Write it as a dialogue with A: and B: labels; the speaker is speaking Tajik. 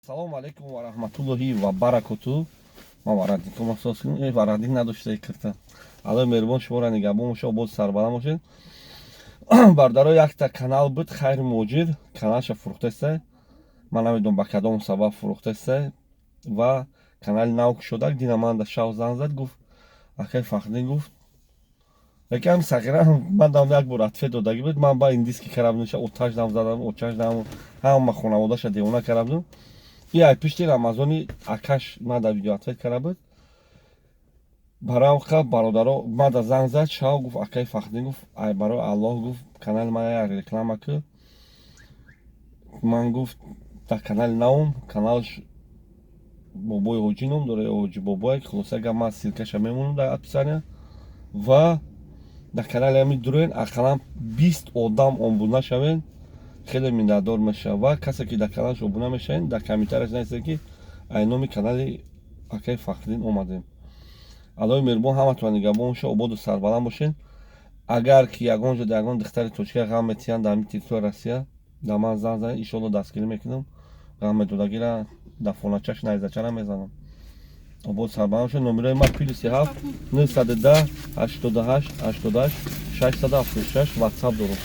A: Салому алейкум ва раҳматуллоҳи ва баракоту. Ман варадиком асос кунам, варадик надошта кирта. Аллои меҳрубон шуморо нигаҳбон боша, обод, сарбаланд бошед. Бародаро, якта канал буд, «Хайри муҳоҷир», каналша фурӯхтаста. Ман намедонам, ба кадом сабаб фурӯхтаста ва канали нав кушода. Дина ман да шав занг зад, гуфт: «Акай Фахриддин», гуфт, якам сағира ман дам як бор ответ додагӣ буд. Ман ба индиски карабдум, оташ дам задам, оташ дам, ҳама хонаводаша девона карабдум. И ай пишти Рамазони акаш ман да видео ответ кара буд. Барои бародаро, ман да занг зад шав, гуфт: «Акай Фахриддин», гуфт, «ай барои Аллоҳ», гуфт, «канали ман як реклама ки ман», гуфт, «дар канали навм, каналш Бобои Ҳоҷӣ ном дора ё Ҳоҷи Бобое». Хулоса гап, ман ссылкаша мемонам дар описания ва дар канали ҳами дуроен, ақаллан 20 одам обуна шавен, хеле миннатдор мешавам. Ва касе ки дар каналаш обуна мешавен, дар комментарияш нависед, ки ай номи канали акаи Фахриддин омадем. Аллои меҳрубон ҳаматон нигаҳбон боша, ободу сарбаланд бошед. Агар ки ягон ҷо ягон духтари тоҷика ғам метиҳанд дар ҳамин территорияи Россия, дар ман занг занед, иншоалло, дастгирӣ мекунам. Ғам медодагира дар фоначаш найзачара мезанам. Обод, сарбаланд бошед. Номерои ман +7 910 88 88 676, ватсап дорам.